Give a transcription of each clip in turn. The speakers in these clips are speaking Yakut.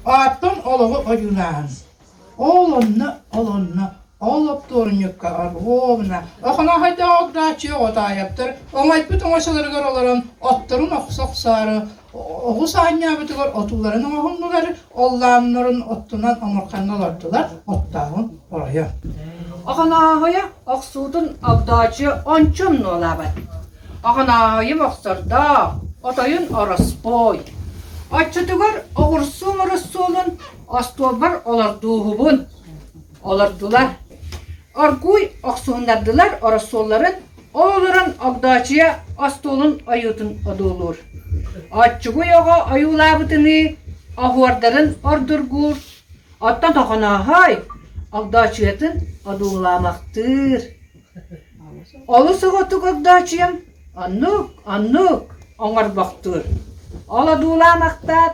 Оттон олоҕу ойуулааһын. Ол онно, ол онно, ол оптуорунньукка оруобуна Охонооһойдоох Огдооччуйа Оҕотоойоптор оҥойбут оҥочолоругар олорон отторун охсо охсоору оҕус аанньаабытыгар отууларын оҥоһуннулар, оллооннорун оттунан омурхаҥҥа олордулар, оттооһун оройо. Охонооһойо охсуутун Огдооччуйа ончу омнуолаабат. Охонооһойум охсордоох, отойун ороспуой. Оччотугар оҕурсуум ороссуолун остуолбар олордууһубун. Олордулар. Оргууй охсуһуннардылар ороссуолларын, ол олорон Огдоочуйа остуолун ойуутун одуулуур. Оччугуй оҕо ойуулаабытыныы оһуордарын ордургуур, оттон Охонооһой Огдоочуйатын одуулаамахтыыр. Олус оҕотук Огдоочуйам оннук, оннук оҥорбохтуур. Ол одуулаамахтаат,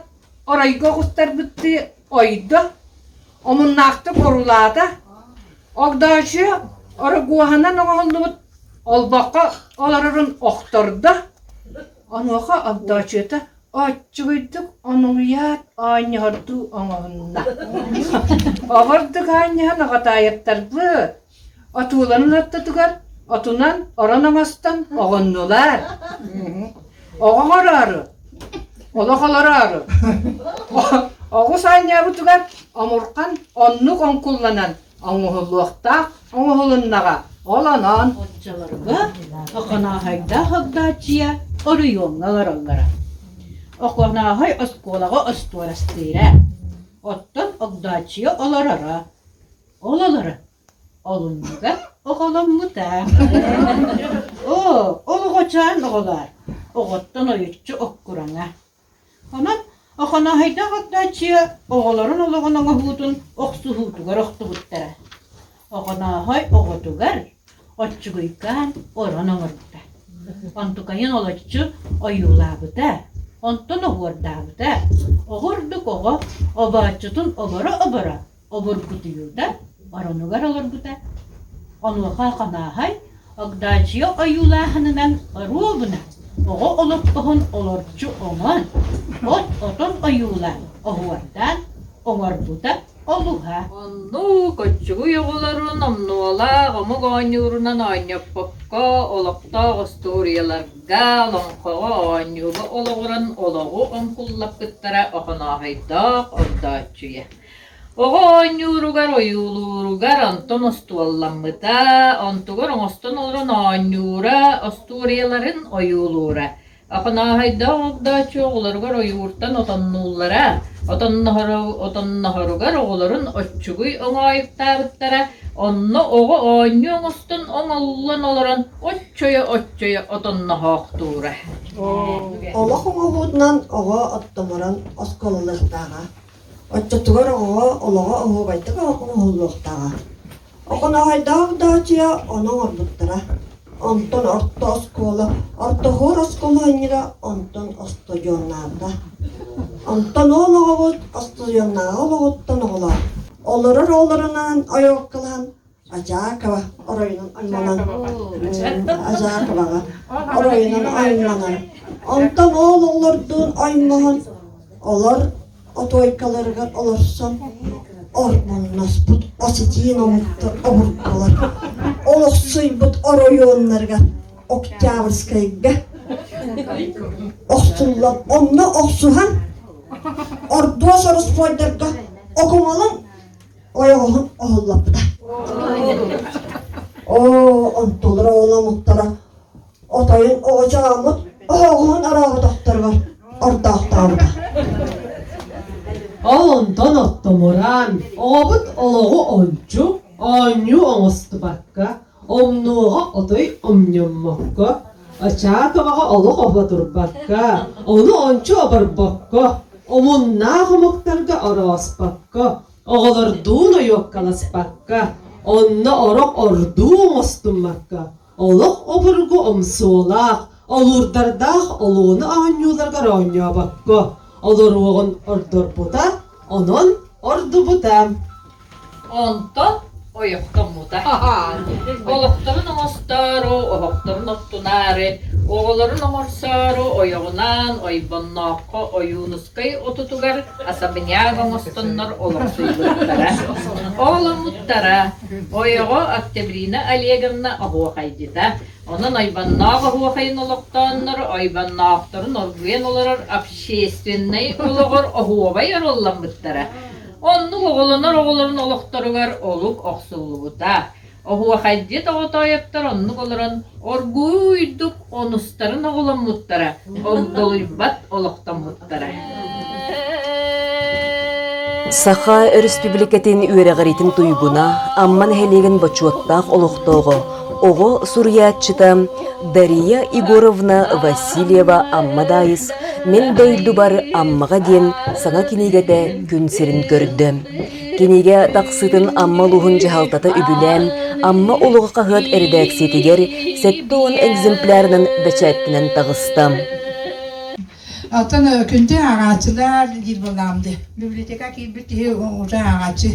оройго оҕустарбыттыы ойдо, омуннаахтык орулаата, Огдоочуйа орогуоһанан оҥоһуллубут олбоххо олорорун охтордо, онуоха Огдоочуйата оччугуйдук онуйаат оонньоһордуу оҥоһунна. Обурдук оонньоһон оҕотоойуттарбыт Отууларын ортотугар отунан орон оҥостон оҕоннулар. Оҕо оҥороору, олох олороору. Оҕус оонньообутугар омурхан оннук оҥкулланан оҥоһуллуохтаах оҥоһулуннаҕа ол онон Оччолорго Охонооһойдоох Огдооччуйа оройуоҥҥа олороллоро. Охонооһой оскуолаҕа остуорастыыра, оттон Огдооччуйа олороро. Ол олоро Олунньуга оҕоломмута. Оо, ол оҕочоон оҕолоор, оҕоттон ойуччу оккураҥа. Онон Охонооһойдоох Огдооччуйа оҕолорун олоҕун оҥоһуутун охсуһуутугар охтубуттара. Охонооһой оҕотугар оччугуйкаан орон оҥорбута. Онтукайын олоччу ойуулаабыта, онтон оһуордаабыта. Оҕо ордук оҕо обооччутун оборо-оборо обургутуйуута оронугар олорбута. Онуоха Ханааһай Огдооччуйа ойуулааһынынан оруобуна оҕо олоппоһун олорчу оҥон, от отон ойуулаан, оһуордаан оҥорбута олуһа. Оннук оччугуй оҕолорун омнуолаах омук оонньуурунан оонньоппокко, олохтоох остуоруйаларга, олоҥхоҕо оонньууга олоҕуран олоҕу оҥкуллаппыттара Охонооһойдоох Огдооччуйа. Оҕо оонньууругар, ойуулууругар онтон остуолламмыта, онтугар оҥостон олорон оонньуура, остуоруйаларын ойуулуура. Охонооһойдоох Огдооччу оҕолоругар ойууртан отоннууллара, отонноһоругар оҕолорун оччугуй оҥоойуктаабыттара, онно оҕо оонньуу оҥостон оҥоллон олорон оччойо-оччойо отонноһоохтуура. Олох оҥоһуутунан оҕо оттомуран оскуолалыахтааҕа. Оччотугар оҕоҕо олоҕо оһуобайдык оҥоһуллуохтааҕа. Охонооһойдоох Даачыйа ону оҥорбуттара. Онтон орто оскуола, ортоһуор оскуолаһынньыга онтон остудьуоннаабыта. Онтон ол оҕобут остудьуоннааҕы олоҕуттан оҕолоох. Олорор оҕолорунаан ойуоккалаһан Ажакова оройунан айманан Ажаковаҕа оройунан айманан онтон ол оҕолордуун аймаһан олор отуойкаларыгар олорсон ормонноспут осетин омуктар обургулар олохсуйбут оройуоннарыгар Октябрьскайга охсуллан онно охсуһан ордуос ороспуойдарга окумалын ойоҕоһун оһоллоппута. Оо, онтулара ол омуктара отойун оҕочооммут оһоҕоһун орооботохторугар ордоохтообута. Ол онтон оттомуран, оҕобут олоҕу ончу, оонньуу оҥостубакка, омнуоҕа отой омньоммокко, Очаковаҕа олох оботурбакка, ону ончу оборбокко, омуннаах омуктарга орооспокко, оҕолордуун ойуоккаласпакка, онно орох ордуу оҥостуммакка, олох обургу омсуолаах, олуурдардаах олуону оонньууларгар оонньообокко, олоруоҕун ордорбута, онон ордубута. Онтон. ойохтоммута. Олохторун оҥостоору, оһохторун оттунаары, оҕолорун оҥорсоору ойоҕунаан Ойбоннооххо Ойуунускай отутугар особняк оҥостоннор олохсуйбуттара. Оҕоломмуттара. Ойоҕо Октябрина Олеговна оһуохайдьыта. Онон Ойбонноох оһуохайын олохтооннор Ойбонноохторун оргуйан олорор общественнай олоҕор оһуобай оруолламмыттара. Оннук оҕолонор оҕолорун олохторугар олук охсуллубута. Оһуохайдьыт оҕотоойоптор оннук олорон оргууйдук онустарын оҕоломмуттара, огдолуйбат олохтоммуттара. Саха Өрөспүүбүлүкэтин үөрэҕириитин туйгуна, Амма нэһилиэгин бочуоттаах олохтооҕо, оҕо суруйааччыта Дария Егоровна Васильева Амма Даайыс «Мин дойдубар Аммаҕа» диэн саҥа кинигэтэ күн сирин көрдө. Кинигэ тахсыытын Амма улууһун дьаһалтата үбүлээн, Амма олоҕо хаһыат эрэдээксийэтигэр 70 экземплярынан бэчээттэнэн таҕыста. Оттон күндү ааҕааччылар диир буоллаҕым дии. Библиотека киирбит киһи уже ааҕааччы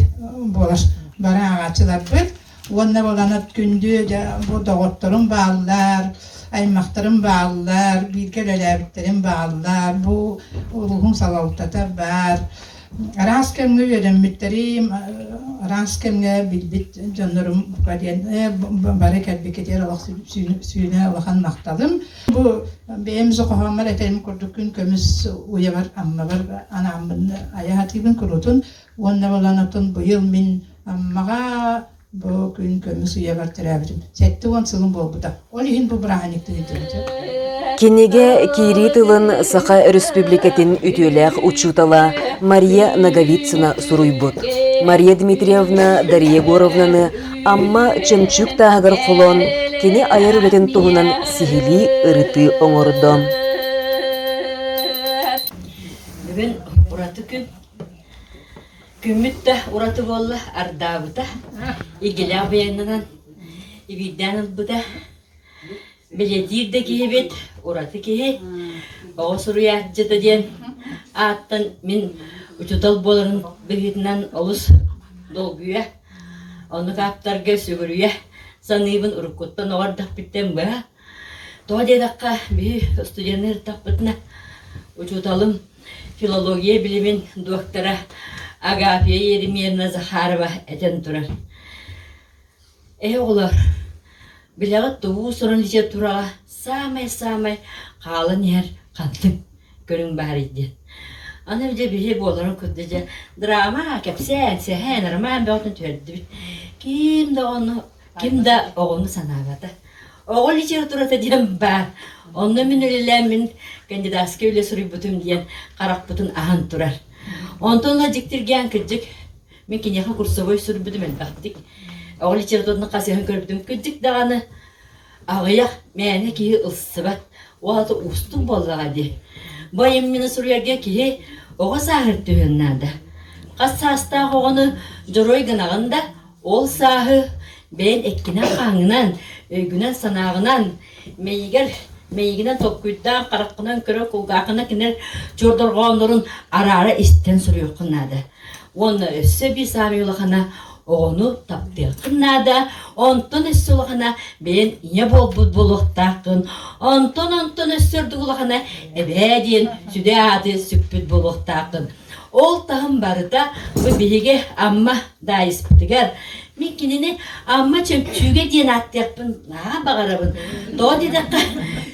буолар. Бары ааҕааччыларбыт. Уонна буолан күндү дьэ бу доҕотторум бааллар, аймахтарым бааллар, бииргэ үлэлээбиттэрим бааллар, бу улууһум салалтата баар. Араас кэмҥэ үөрэммиттэрим, араас кэмҥэ билбит дьоннорум диэн бары кэлбиккитигэр олох сүүнэ улахан махталым. Бу бэйэм хоһооммор этэрим курдук күн көмүс уйабар Аммабар анааммын айа сатыыбын куруутун уонна буолан оттон быйыл мин Аммаҕа бу күн көмүс уйабар төрөөбүтүм 70 сылым буолбута. Ол иһин бу бырааһынньыктыы ыытыбытым. Кинигэ киирии тылын Саха Өрөспүүбүлүкэтин үтүөлээх учуутала Мария Ноговицына суруйбут. Мария Дмитриевна Дария Егоровнаны Амма чөмчүүк тааһыгар холоон, кини айар үлэтин туһунан сиһилии ырытыы оҥордо. Бүгүн ураты күн. Күммүт да ураты буолла, ардаабыта. Игилээх бэйэннэнэн ибиирдээн ылбыта. Бэлиэтиир да киһибит, ураты киһи. Оҕо суруйааччыта диэн ааттан мин учуутал буоларын быһыытынан олус долгуйа, оннук ааптарга сүгүрүйэ саныыбын уруккуттан оҕо эрдэхпиттэн быһа. Тоҕо диэтэххэ, биһи студенныы ырыттахпытына учууталым филология билимин дуоктара Агафья Еремеевна Захарова этэн турар. Эһи оҕолор, билэҕит тугу сурун литератураҕа саамай-саамай хаалан иһэр ханнык көрүҥ баарый диэн. Аны дьэ биһи буоларын курдук дьэ драма, кэпсээн, сэһэн, роман бөҕөтүн түһэрдибит. Ким да ону, ким да оҕону санаабата. Оҕо литературата диэн баар. Онно мин үлэлээн мин кандидатскай үлэ суруйбутум диэн харахпытын аһан турар. Онтон ыла дьиктиргээн кырдьык Мин киниэхэ курсовой суруйбутум элбэхтик. Оҕо литературатын хасыһан көрбүтүм кырдьык даҕаны аҕыйах мээнэ киһи ылсыбат. Ол аата уустук буоллаҕа дии. Бу айымньыны суруйарга киһи оҕо сааһыгар түһүөн наада. Хас саастаах оҕону дьоруой гынаҕын да, ол сааһы бэйэн эккинэн-хааҥҥынан, өйгүнэн-санааҕынан, мэйигэр мэйигинэн толкуйдаан, хараххынан көрө, кулгааххынан кинилэр чуор дорҕооннорун араара истэн суруйуоххун наада. Уонна өссө биир саамай улахана оҕону таптыаххын наада, онтон өссө улахана бэйэн ийэ буолбут буолуохтааххын, онтон онтон өссө ордук улахана эбээ диэн сүдэ ааты сүкпүт буолуохтааххын. Ол таһым барыта бу биһиги Амма Даайыспытыгар мин кинини Амма Чөмчүүгэ диэн ааттыахпын наһаа баҕарабын. Тоҕо диэтэххэ,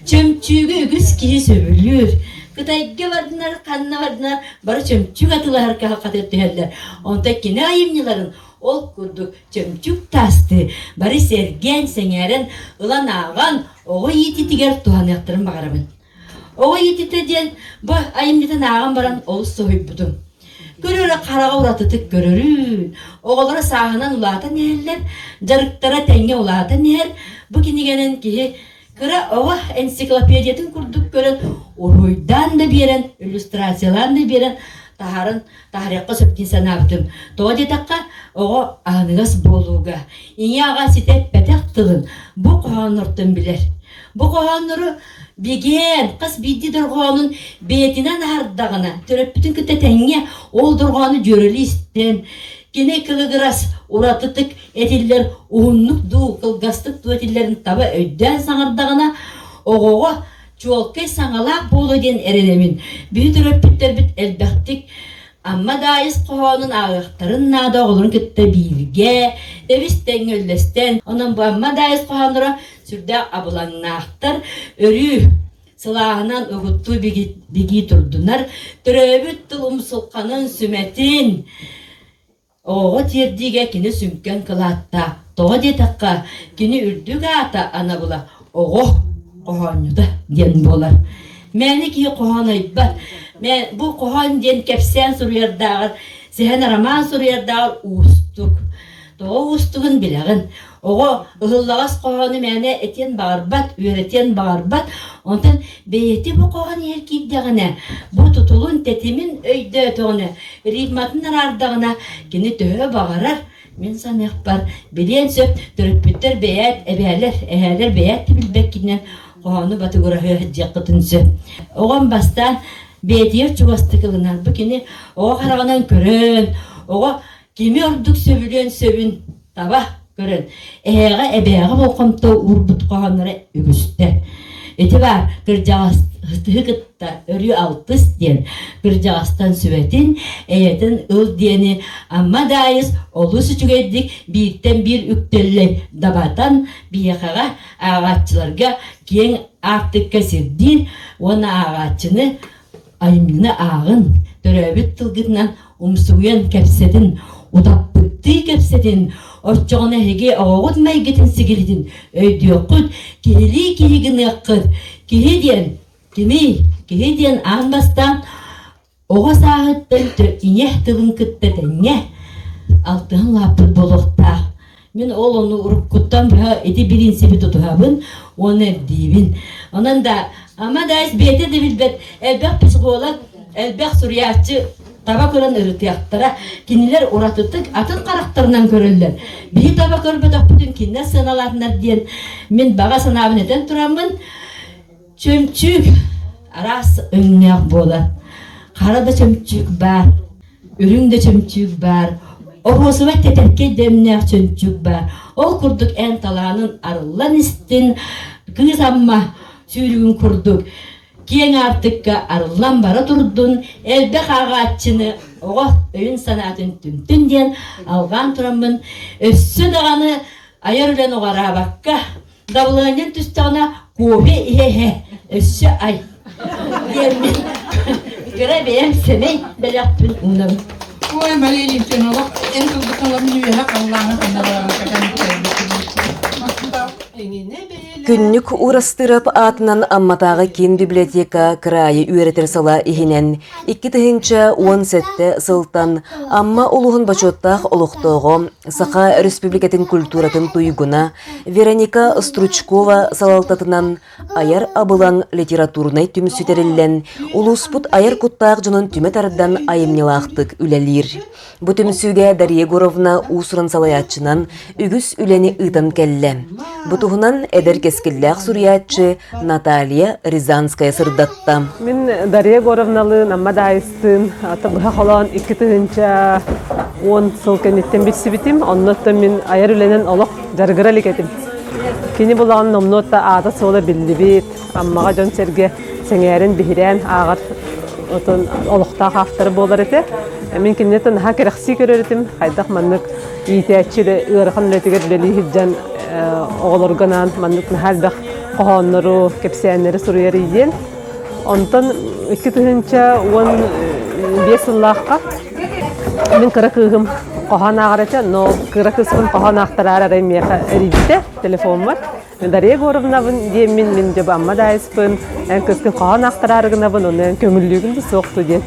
Чөмчүүгү үгүс киһи сөбүлүүр. Кытайга бардынар, ханна бардынар бары чөмчүүк атыылаһар кыһалҕатыгар түһэллэр. Онтон кини айымньыларын ол курдук чөмчүүк таастыы бары сэргээн, сэҥээрэн ылан ааҕан оҕо иитиитигэр туһаныахтарын баҕарабын. Оҕо иититэ диэн бу айымньытын ааҕан баран олус соһуйбутум. Көрөрө хараҕа уратытык көрөрүн, оҕолоро сааһынан улаатан иһэллэр, дьарыктара тэҥҥэ улаатан иһэр. Бу кинигэнэн киһи Кыра оҕо энциклопедиятын курдук көрөн, уруһуйдаан да биэрэн, иллюстрациялаан да биэрэн таһааран таһаарыахха сөп дии санаабытым. Тоҕо диэтэххэ, оҕо аһыныгас буолууга, ийэ-аҕа ситэ эппэтэх тылын бу хоһооннортон билэр. Бу хоһооннору бигээн, хас биирдии дорҕоонун бэйэтинэн аһардаҕына, төрөппүтүн кытта тэҥҥэ ол дорҕоону дьүөрэлии истэн, Кини кылыгырас, уратытык этиллэр уһуннук дуу, кылгастык дуу этиллэрин таба өйдөөн саҥардаҕына, оҕоҕо чуолкай саҥалаах буолуо диэн эрэнэбин. Биһи төрөппүттэрбит элбэхтик Амма Даайыс хоһоонун ааҕыахтарын наада оҕолорун кытта бииргэ, тэбис-тэҥҥэ үллэстэн. Онон бу Амма Даайыс хоһоонноро сүрдээх абылаҥнаахтар, өрүү сылааһынан угуттуу бигии турдунар, төрөөбүт тыл умсулҕанын, сүмэтин оҕоҕо тиэрдиигэ кини сүҥкэн кылааттаах. Тоҕо диэтэххэ, кини үрдүк аата анабыла оҕо хоһоонньута диэн буолар. Мээнэ киһи хоһоон айбат. Бу хоһоон диэн кэпсээн суруйардааҕар, сэһэн роман суруйардааҕар уустук. Тоҕо уустугун билэҕин. Оҕо ыһыллаҕас хоһоону мээнэ этиэн баҕарбат, үөрэтиэн баҕарбат. Онтон бэйэтэ бу хоһоон иһэр киирдэҕинэ, бу тутулун, тэтимин өйдөөтөҕүнэ, ритматын араардаҕына, кини төһө баҕарар, мин саныахпар, билиэн сөп, төрөппүттэр бэйээт, эбээлэр, эһээлэр бэйээт да билбэккинэн хоһоону батыгыраһыа сылдьыаххытын сөп. Оҕом бастаан бэйэтигэр чугастык ылынар. Бу кини оҕо хараҕынан көрөн, оҕо кими ордук сөбүлүөн сөбүн таба көрөн, эһээҕэ эбээҕэ болҕомто уурбут хоһоонноро үгүстэр. Ити баар кырдьаҕастыһы кытта өрүү алтыс диэн, кырдьаҕастан сүбэтин, эйэтин ыл диэни Амма Даайыс олус үчүгэйдик бииртэн биир үктэллэй дабатан биһиэхэҕэ ааҕааччыларга киэҥ аартыкка сирдиир уонна ааҕааччыны айымньыны ааҕын, төрөөбүт тылгытынан умсугуйан кэпсэтин, утаппыттыы кэпсэтин, оччоҕуна эһиги оҕоҕут майгытын-сигилитин өйдүөххүт, киһилии киһи гыныаххыт. Киһи диэн кимий? Киһи диэн аан бастаан оҕо сааһыттан ийэ тылын кытта тэҥҥэ алтыһан улааппыт буолуохтаах. Мин ол ону уруккуттан быһа ити бириинсиби тутуһабын уонна ирдиибин. Онон да ама да бэйэтэ да билбэт элбэх психолог, элбэх суруйааччы таба көрөн ырытыахтара. Кинилэр уратытык атын харахтарынан көрөллөр. Биһи таба көрбөтөхпүтүн кинилэр сыаналаатынар диэн мин баҕа санаабын этэн тураммын чөмчүүк араас өҥнөөх буолар. Хара да чөмчүүк баар, үрүҥ да чөмчүүк баар, оруосубай тэтэркэй дэмнээх чөмчүүк баар. Ол курдук эн талаанын арыллан истин, кыыс Амма сүүрүгүн курдук киэҥ аартыкка арыллан бара турдун, элбэх ааҕааччыны оҕо өйүн-санаатын түмтүн диэн алҕаан тураммын, өссө даҕаны айар үлэни уҕараабакка Давлыанньан түстэҕинэ кофе иһэ-иһэ өссө ай диэммин кыра бэйэм сэмэй бэлэхпин уунабын. Ой, Мария Ильична, олох эн тылбытын олох үөһэ халлааҥҥа ханна баран кэтэн Күннүк Уурастыырап аатынан Амматааҕы киин библиотека кыраайы үөрэтэр сала иһинэн 2017 сылтан Амма улууһун бочуоттаах олохтооҕо, Саха Өрөспүүбүлүкэтин культуратын туйгуна Вероника Стручкова салалтатынан айар абылаҥ литературнай түмсүү тэриллэн, улууспут айар куттаах дьонун түмэ тардан айымньылаахтык үлэлиир. Бу түмсүүгэ Дария Егоровна уус-уран салайааччынан үгүс үлэни ыытан кэллэ. Бу туһунан эдэр кэскиллээх суруйааччы Наталья Рязанская сырдатта. Мин Дария Егоровналыын Амма Даайыстыын быһа холоон 2010 сыл кэнниттэн билсибитим. Оннуттан мин айар үлэнэн олох дьарыгыра илик этим. Кини булаҕын номнуо аата-суола биллибит, Аммаҕа дьон-сэргэ сэҥээрин, биһирээн ааҕар отон олохтоох автор буолар этэ. Мин кинини наһаа кэрэхсии көрөр этим. Хайдах маннык иитээччи ыарахан үлэтигэр үлэлии сылдьан оҕолорго анаан маннык наһаа элбэх хоһооннору, кэпсээннэри суруйар диэн. Онтон 2015 сыллаахха мин кыра кыыһым хоһоон ааҕар этэ, но кыра кыыспын хоһоон аахтараары арай миэхэ эрийбитэ телефоммар. Дария Егоровнабын диэммин мин дьэ Амма Даайыспын, эн кыыскын хоһоон аахтараары гынабын, ону эн көҥүллүүгүн да суох дуу диэн.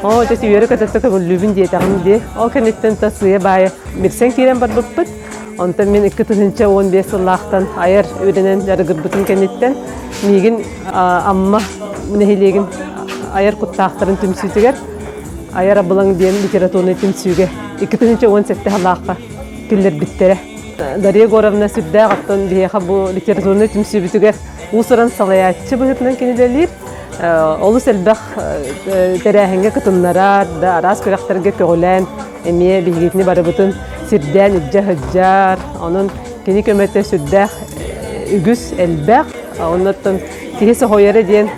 Оо, дьэ үөрэ көтөттө көҥүллүүбүн диэтэҕим дии. Ол кэнниттэн та сыыйа-баайа билсэн киирэн барбыппыт. Онтон мин 2015 сыллаахтан айар үлэнэн дьарыгырбытым кэнниттэн миигин Амма нэһилиэгин айар куттаахтарын түмсүүтүгэр Айар абылаҥ диэн литературнай түмсүүгэ 2017 сыллаахха киллэрбиттэрэ. Дария Егоровна сүрдээх оттон биһиэхэ бу литературнай түмсүүбүтүгэр уус-уран салайааччы быһыытынан кини үлэлиир. Олус элбэх тэрээһиҥҥэ кытыннарар, да араас күрэхтэргэ көҕүлээн. эмиэ биһигитини барыбытын сирдээн илдьэ сылдьар. Онон кини көмөтө сүрдээх үгүс элбэх. Оннуттан киһи соһуйара диэн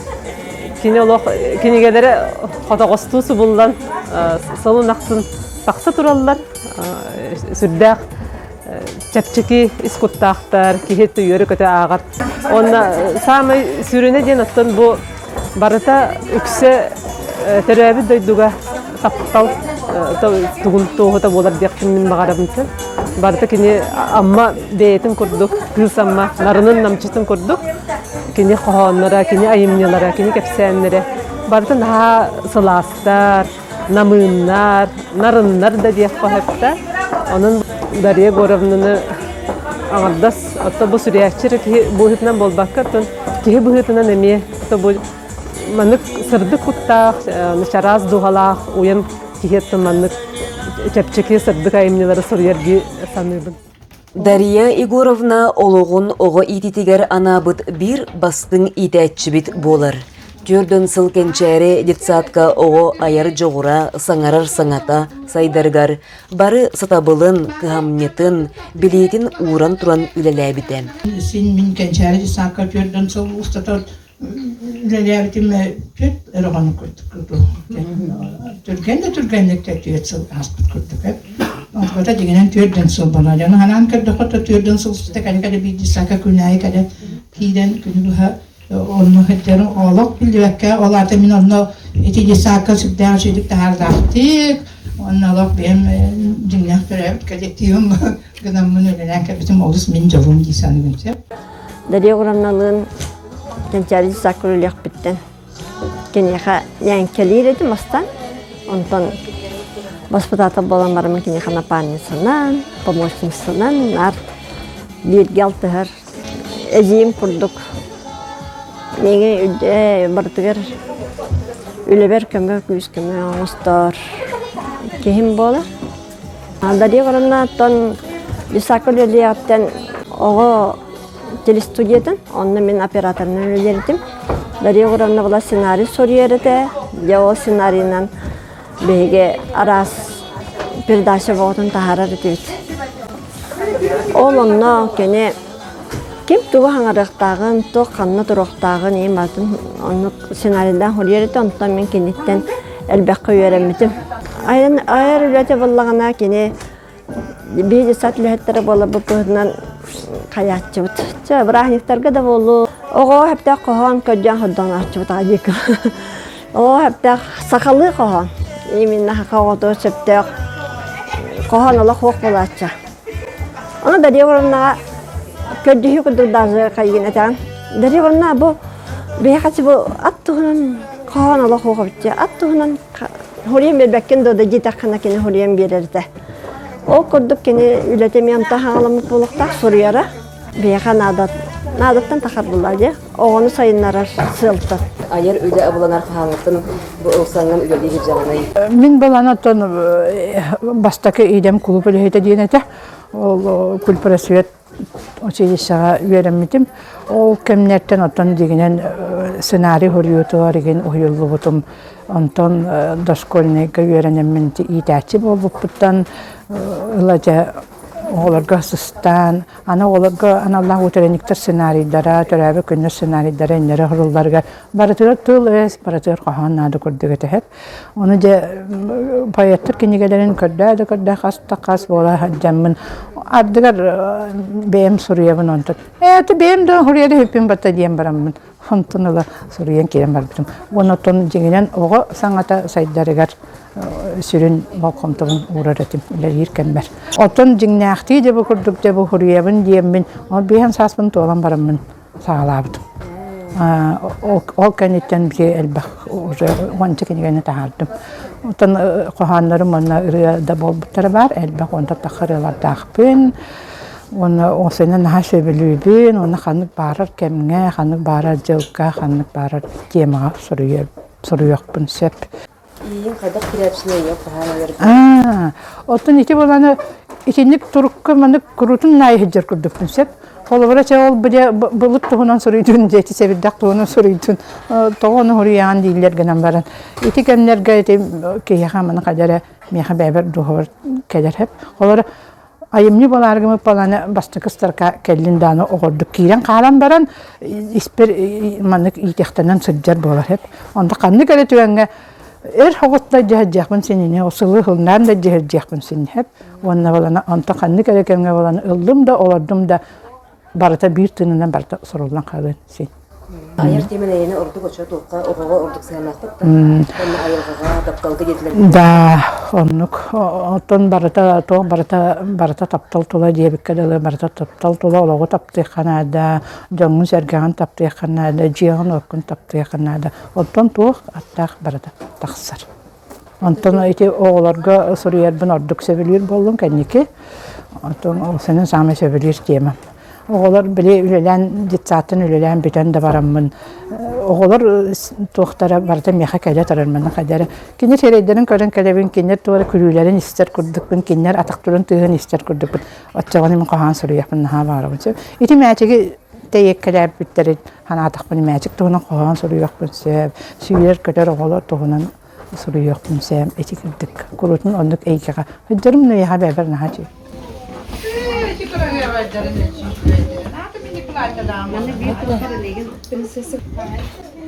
кини олох кинигэлэрэ хотоҕостуу субуллан сылын ахсын тахса тураллар. Сүрдээх чэпчэки ис куттаахтар, киһи үөрэ-көтө ааҕар. Уонна саамай сүрүнэ диэн оттон бу барыта үксэ төрөөбүт дойдуга таптал тугун туоһута буолар диэхпин мин баҕарабын. Барыта кини Амма бэйэтин курдук, кыыс Амма нарынын намчытын курдук кини хоһоонноро, кини айымньылара, кини кэпсээннэрэ барыта наһаа сылаастар, намыыннар, нарыннар да диэххэ сөптө. Онон Дария Егоровнаны аҥардас оттон бу сүрүйээччи эрэ киһи быһыытынан буолбакка, оттон киһи быһыытынан эмиэ бу маннык сырдык куттаах, чараас дууһалаах уйан киһи оттон маннык чэпчэки сырдык айымньылары суруйар дии саныыбын. Дария Егоровна олоҕун оҕо иитиитигэр анаабыт биир бастыҥ иитээччибит буолар. Түөрдөн сыл кэнчээри детсадка оҕо айар дьоҕура, саҥарар саҥата сайдарыгар бары сатабылын, кыһамньытын, билиитин ууран туран үлэлээбитэ. Син мин кэнчээри детсадка түөрдөн сыл устата үлэлээбитим түөрт өрөҕөн курдук түргэн да түргэнник түөрт сыл ааспыт курдук Онтуката дьиҥинэн түөрдэн сыл буолла. Дьону санаан көрдөххө то түөрдэн сыл устата кэлэ-кэлэ биирдии сака күн аайы кэлэ киирэн күнү быһа онно сылдьарым олох биллибэккэ ол аата мин онно ити детсадка сүрдээх үчүгүйдүк таһаардаахтык уонна олох бэйэм дьиҥнээх төрөөбүт коллективым гынаммын үлэлээн кэлбитим олус мин дьолум дии саныыбын сөп. Дария Егоровналыын Кэнчээри детсадка үлэлиэхпиттэн киниэхэ ньээҥкэлиир этим бастаан. Онтон баспытаатал буолан бараммын киниэхэ напарницанан, помощницанан наар бииргэ алтыһар эдьиийим курдук миигин барытыгар үлэбэр көмө күүс-көмө оҥостор киһим буолар. Дарья Ивановнаттан Исаакка үлэлиэҕиттэн оҕо телестудиятын, онно мин операторынан үлэлиир этим. Дарья Егоровна была сценарий суруйар этэ. Дьэ ол сценарийынан биһиги араас передача боҕотун таһаарар этибит. Ол онно кини ким тугу хаҥарыахтааҕын, туох ханна туруохтааҕын ийэм барытын оннук сценарийдаах суруйар этэ, онтон мин киниттэн элбэххэ үөрэммитим. Айан айар үлэтэ буоллаҕына кини биһиги сад үлэһиттэрэ буоларбыт быһыытынан хайааччыбыт. Чэ, бырааһынньыктарга да буоллу. Оҕоҕо сөптөөх хоһоон көрдөөн хордонооччубут аҕа Оҕоҕо сөптөөх сахалыы хоһоон. Именно саха оҕотугар сөптөөх хоһоон олох суох буолааччы. Ону Дарья Егоровнаҕа көрдөһүү курдук даже хайыгын этэҕин. Дарья Егоровна бу биһиэхэ бу ат туһунан хоһоон олох суох эбит. Ат туһунан Хоруйан биэрбэккин дуо да диэтэххинэ кини хоруйан биэрэр этэ. Ол курдук кини үлэтэ эмиэ онтон хаҥаламмыт буолуохтаах суруйара. Биһиэхэ наада, наадаттан тахар буоллаа дии. Оҕону сайыннарар сыалтан. Айар үлэ абыланар хаһааҥҥыттан бу ылсаҥҥын үлэлии сылдьаҕыный? Мин балан оттон бастакы идэм кулууп үлэһитэ диэн этэ. Ол культпросвет училищеҕа үөрэммитим. Ол кэмнэртэн оттон дьиҥинэн сценарий суруйуутугар игин уһуйуллубутум. Онтон дошкольнайга үөрэнэммин иитээччи буолбуппуттан ыла дьэ оҕолорго сыстаан, аны оҕолорго аналлаах утренниктар сценарийдара, төрөөбүт күннэр сценарийдара иннэрэ оһорулларыгар барытыгар тыл-өс, барытыгар хоһоон наада курдук этэ. Ону дьэ поэттар кинигэлэрин көрдөө да көрдөө хас да хас буола сылдьаммын ардыгар бэйэм суруйабын онтон ээ бэйэм да суруйар үһүппүн батта диэн бараммын онтон ыла суруйан киирэн барбытым. Уонна оттон дьиҥинэн оҕо саҥата сайдарыгар сүрүн болҕомтобун уурар этим үлэлиир кэммэр. Оттон дьиҥнээхтии дьэ бу курдук дьэ бу суруйабын диэммин ол биэһэн сааспын туолан бараммын саҕалаабытым. Ол кэнниттэн били элбэх уже уонча кинигэни таһаардым. Оттон хоһооннорум уонна ырыа да буолбуттара баар, элбэх уонтан тахса ырыалардаахпын. Уонна осенин наһаа сөбүлүүбүн, уонна ханнык баарар кэмҥэ, ханнык баарар дьылга, ханнык баарар темаҕа суруйуохпун сөп. Иин хайдах кирээпсинэ ийэ хоһоон айарга? Аа, оттон ити буоланы итинник турукка маннык куруутун наайы сылдьар курдукпун сөп. Холобура, чэ ол бile былыт туһунан суруйдун, дьэти сэбирдэх туһунан суруйдун, тоҕо ону суруйаҕын дииллэр гынан баран. Ити кэмнэргэ ити киһиэхэ маны хадьара миэхэ бэйэбэр дууһабар кэлэр хэп. Холобура, айымньы буолааргымыт баланы бастакы строка кэллин дааны оҕордук киирэн хаалан баран испэр маннык иитиэхтэнэн сылдьар буолар хэп. Онто ханнык эрэ түгэҥҥэ эр хоҕутта дьэһэрдиэхпин синини сылы сылнаан да дьэһэрдиэхпин син хэп. Уонна балана онто ханнык эрэ кэмҥэ баланы ыллым да олордум да барыта биир тыынынан барыта суруллан хаалыан син. Айар тиэмэн эйэни ордук оччо туохха оҕоҕо ордук сыһыаннаахпыт да уонна айылҕаҕа тапталга диэтилэр. Да, оннук. Оттон барыта туох барыта барыта таптал тула диэбиккэ дылы барыта таптал тула олоҕу таптыахха наада, дьоҥҥун-сэргэҕин таптыахха наада, дьиэҕин-уоккун таптыахха наада. Оттон туох аттаах барыта тахсар. Онтон ити оҕолорго суруйарбын ордук сөбүлүүр буоллум кэнники. Оттон ол сэнэн саамай сөбүлүүр темам. Оҕолор били үлэлээн детсадтан үлэлээн бүтэн да бараммын оҕолор туохтара барыта миэхэ кэлэ турар манна хайдара кинилэр сирэйдэрин көрөн кэлэбин кинилэр туора күлүүлэрин истэр курдукпун кинилэр атахтарын тыаһын истэр курдукпун оччоҕуна мин хоһоон суруйуохпун наһаа баҕарабын сөп ити мээчиги тэйиэккэлээбиттэрин Санаатахпына мээчик туһунан хоһоон суруйуохпун сөп, сүүрэр-көтөр оҕолор туһунан суруйуохпун сөп. Ити курдук куруутун оннук эйгэҕэ сылдьарым эйиэхэ бэйэбэр наһаа үчүгэй.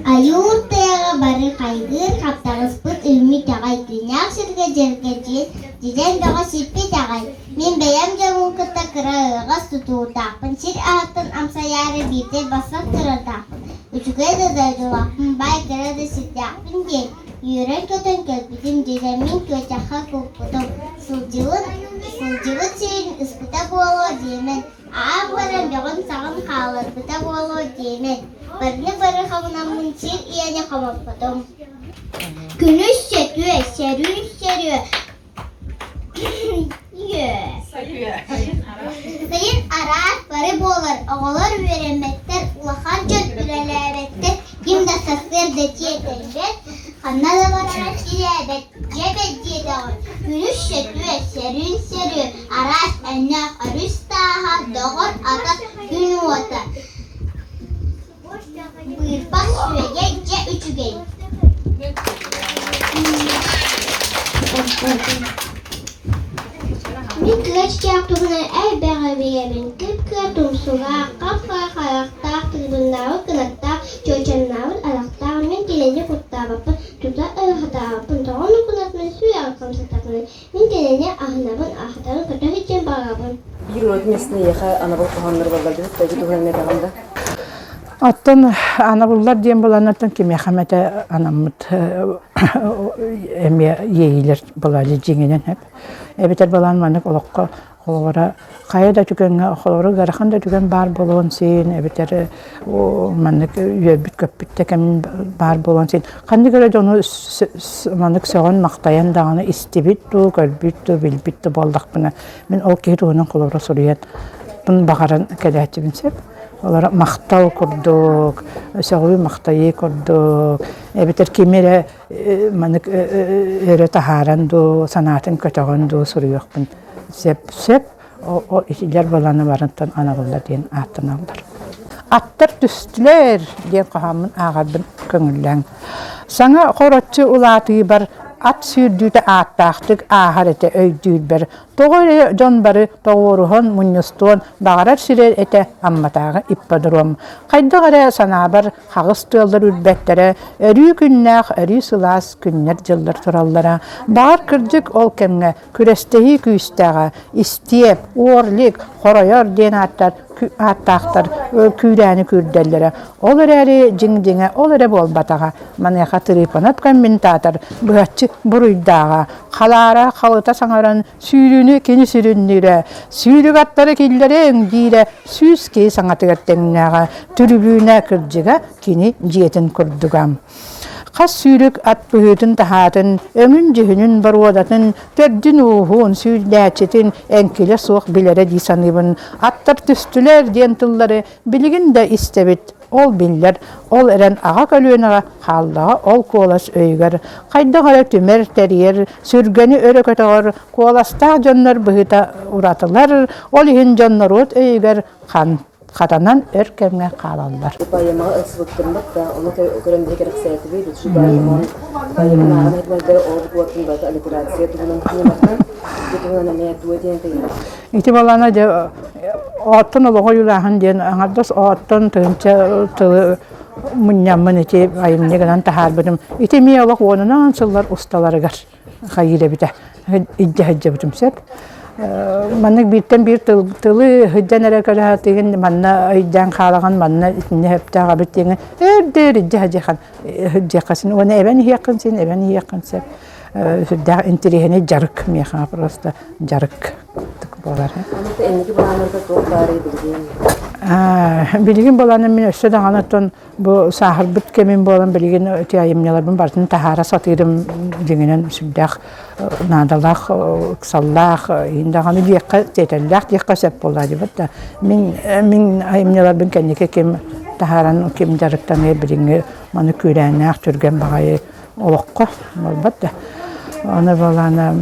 Айуур тыаҕа бары хайгыыр хаптаҕыспыт үүммүт аҕай күннээх сиргэ дьэргэдьийэн дьэдьэн бөҕө сиппит аҕай Мин бэйэм дьоммун кытта кыра ыаҕас тутуурдаахпын, сир аһыттан амсайаары биирдэ бассах турардаахпын, үчүгэй да дойдулаахпын, баай кыра да сирдээхпин диэн үөрэн-көтөн кэлбитим, дьэдьэммин күөтэххэ куппутум, сылдьыбыт, сылдьыбыт сирин ыспыта буолуо диэмэн, аах баран бөҕүн-саҕын хаалларбыта буолуо диэмэн, барыны бары хомунаммын сир ийэни хомоппутум. Күнүс сөтүө, сөрүүн сөрүө, Сайын араас бары буолар, оҕолор үөрэммэттэр, улахан дьон үлэлээбэттэр, ким да сарсыарда тиэтэйбэт, ханна да барара тирээбэт, дьэ бэрдиэтэҕин, күнүс сөтүө, сөрүүн сөрүө, араас өҥнөөх өрүс тааһа, доҕор атах, күн уота, быырпах сүөгэй дьэ үчүгэй. Мин кыра чычаах туһунан элбэҕи билэбин. Кып-кыра тумсулаах, хап-хара харахтаах, тыыбыннаабыт кынаттаах, чуочаннаабыт арахтаах. Мин кинини куттаабаппын, тута ыһытаабаппын, тоҕо нукунатмын сүрэҕи хамсатабын. Мин кинини аһынабын, аһатарын көтө сылдьан баҕарабын. Биир ураты миэстэни эйиэхэ анабыл хоһооннор буоллар дебит, ити туһунан этэҕин да? Оттон анабыллар диэн буланнартан кимиэхэ эмэтэ анаммыт эмиэ иэйиилэр былаали дьиҥинэн эп. Эбэтэр балаан маннык олоххо холобура хайа да түгэҥҥэ холобура ыарахан да түгэн баар буолуон син эбэтэр маннык үөрбүт-көппүт да кэм баар буолуон син ханнык эрэ дьону маннык сөҕөн-махтайан даҕаны истибит дуу, көрбүт дуу, билбит да буоллахпына мин ол киһи туһунан холобура суруйан баҕаран кэлээччибин сөп. Олор махтал курдук, сөҕүү-махтайыы курдук, эбэтэр кими эрэ маннык өрө таһааран дуу, санаатын көтөҕөн дуу суруйуохпун сөп. Сөп итилэр баланы барынтан анабыллар диэн ааттаналлар. Аттар түстүлэр диэн хоһооммун ааҕарбын көҥүллээҥ. Саҥа хороччу улаатыыбар ат сүүрдүүтэ ааттаахтык ааһар этэ өйдүүрбэр Тоҕо эрэ дьон бары тоҕуоруһан, мунньустуон баҕарар сирэ этэ Амматааҕы ипподром. Хайдах эрэ санаабар хаҕыс тыаллар үрбэттэрэ, өрүү күннээх, өрүү сылаас күннэр-дьыллар тураллара. Баҕар кырдьык ол кэмҥэ күрэстэһии күүстээҕэ, истиэп, орлик, хоройор диэн ааттар ааттаахтар күүрээни күүрдэллэрэ. Ол эрээри дьиҥ-дьиҥэ ол эрэ буолбатаҕа. Маныаха Трифонов комментатор быһаччы буруйдааҕа. Халаара халыта саҥаран сүүрүүнү кини сүрүннүүрэ, сүүрүк аттары киллэриэҥ диирэ сүүс киһи саҥатыгар тэҥнээҕэ, түрүбүүнэ кырдьыга кини дьиэтин курдуга. Хас сүүрүк ат быһыытын-таһаатын, өҥүн-дьүһүнүн, боруодатын, төрдүн-ууһун, сүүрдээччитин эҥкилэ суох билэрэ дии саныыбын. Аттар түстүлэр диэн тыллары билигин да истэбит. Ол биллэр, ол эрэн аҕа көлүөнэҕэ хааллаҕа ол куолас өйүгэр хайдах эрэ түмэр, тэрийэр, сүргэни өрө көтөҕөр куоластаах дьоннор быһыыта уратылар, ол иһин дьон норуот өйүгэр хан. Хатанан өр кэмҥэ хаалаллар. Поэмаҕа ылсыбыттарбыт да, ону көрөн биһи кэрэхсээтибит. Үчүгэй поэмаҕын поэманы ааҕан иһитинэрдэр ол буолтун барыта аллитерация туһунан ньыматынан ити туһунан эмиэ тугу этиэн этэй? Ити балана дьэ оттон олоҕу ойуулааһын диэн аҥардас оттон тыһыынча тылы мунньаммын ити айымньы гынан таһаарбытым. Ити эмиэ олох уонунан сыллар усталарыгар хайыыр эбитэ илдьэ сылдьыбытым сөп. Маннык бииртэн биир тылы сылдьан эрэ көрө сатыыгын, манна өйдөөн хаалаҕын, манна итиннэ сөптөөх эбит диэҥҥин өрдөр илдьэ сылдьыаххын сылдьыахха син уонна эбэн иһиэххин син, эбэн иһиэххин сөп. Сүрдээх интэриэһинэй дьарык миэхэ просто дьарык буолар. Инники былааннарга туох баарый билигин? Билигин былааным мин өссө даҕаны оттон Бу сааһырбыт кэмим буолан билигин ити айымньыларбын барытын таһаара сатыырым дьиҥинэн сүрдээх наадалаах, ыксаллаах, иһин даҕаны диэххэ, тиэтэллээх диэххэ сөп буоллаа дибит да. Мин мин айымньыларбын кэнники ким таһааран ким дьарыктаныа билиҥҥи маны күүрээннээх түргэн баҕайы олоххо буолбат да. Аны буолаана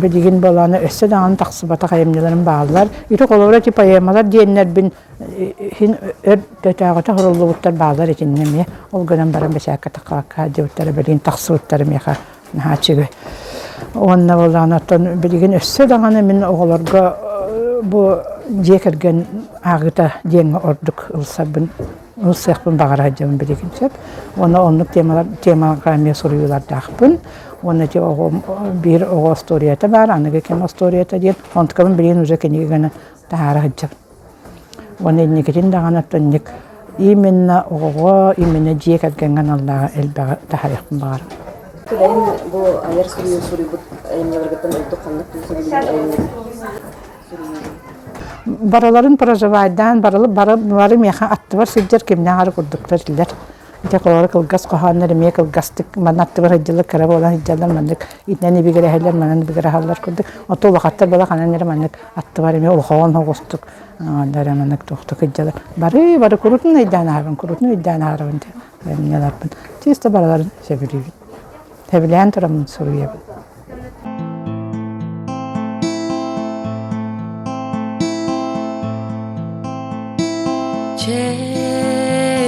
билигин буолаана өссө даҕаны тахсыбатах айымньыларым бааллар. Ити холобура ити поэмалар диэннэрбин Иһин өр төтөөҕүтэ суруллубуттар бааллар итиннэ эмиэ. Ол гынан баран бэчээккэ таххабакка сылдьыбыттара билигин тахсыбыттара миэхэ наһаа үчүгэй. Уонна буоллаҕына оттон билигин өссө даҕаны мин оҕолорго бу дьиэ кэргэн ааҕыыта диэҥҥэ ордук ылсарбын ылсыахпын баҕара сылдьабын билигин сөп. Уонна оннук темалар темаҕа эмиэ суруйуулардаахпын. Уонна ити оҕом биир оҕо остуоруйата баар, аныгы кэм остуоруйата диэн. Онтукабын билигин уже кинигэ гынан таһаара сылдьабын. Уонна инникитин даҕаны оттон именно оҕоҕо, именно дьиэ кэргэҥҥэ аналлааҕы элбэҕи таһаарыахпын баҕарабын. Бэйэҥ бу айар суруйуу суруйбут айымньыларгыттан ордук ханнык тыл сөбүлүүр айымньыгын суруйуугун? Барыларын проживайдаан, барылы бары, бары миэхэ аттыбар сылдьар кимнээх эрэ курдуктар этилэр. Ити холобура кылгас хоһооннор эмиэ кылгастык манна аттыбар сылдьаллар, кыра буолан сылдьаллар, маннык итинэн ибигирэһэллэр, манан ибигирэһэллэр курдук. Оттон улахаттар буола ханан эрэ маннык аттыбар эмиэ улахан соҕустук эрэ маннык туохтук сылдьаллар. Бары бары курутун өйдөөн аһарбын, курутун өйдөөн аһарабын айымньыларбын. Чисто барыларын сөбүлүүбүн. Сөбүлээн тураммын суруйабын.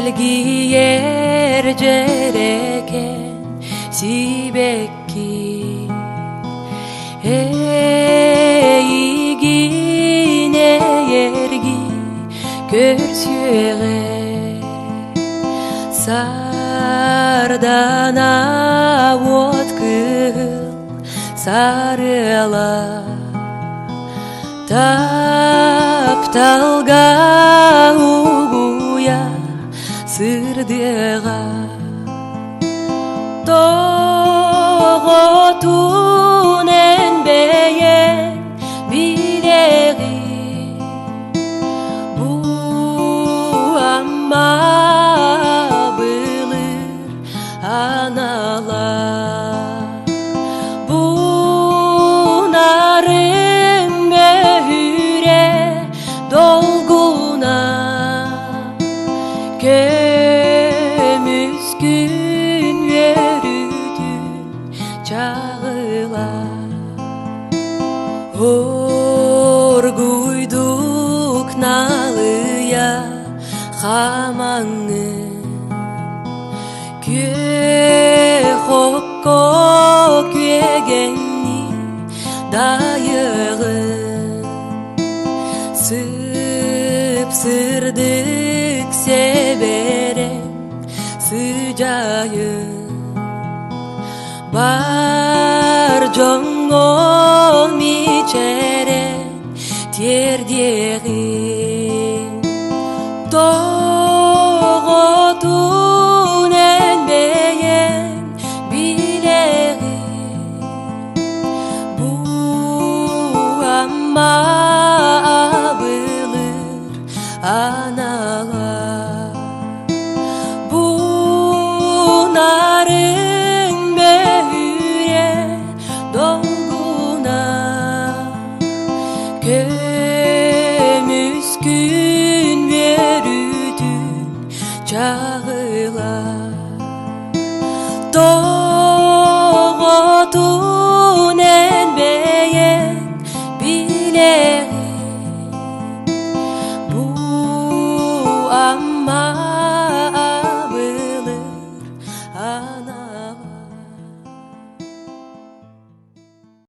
Чэлгийэр дьэрэкээн сибэкки Эйигин эйэргии көрсүөҕэ Сардана уот кыһыл сарыала Тапталга угуйа сырдыаҕа Тоҕотун эн бэйэҥ билэҕин Бу Амма былыр анала Бу нарым мөһүрэ долгуна Көмүс күн үөрүүтүн чаҕыла Оргуйдук налыйа хамаҥҥын Күөх окко күөгэннии дайыҕын Сып-сырдык сэбэрэҥ сыдьаайын Бар дьоҥҥо мичээрэн тиэрдиэҕиҥ Тоҕотун эн бэйэҥ билэҕин Бу Амма абылыр анала Бу нарыҥ мөһүрэ долгуна Көмүс күн үөрүүтүн чаҕыла.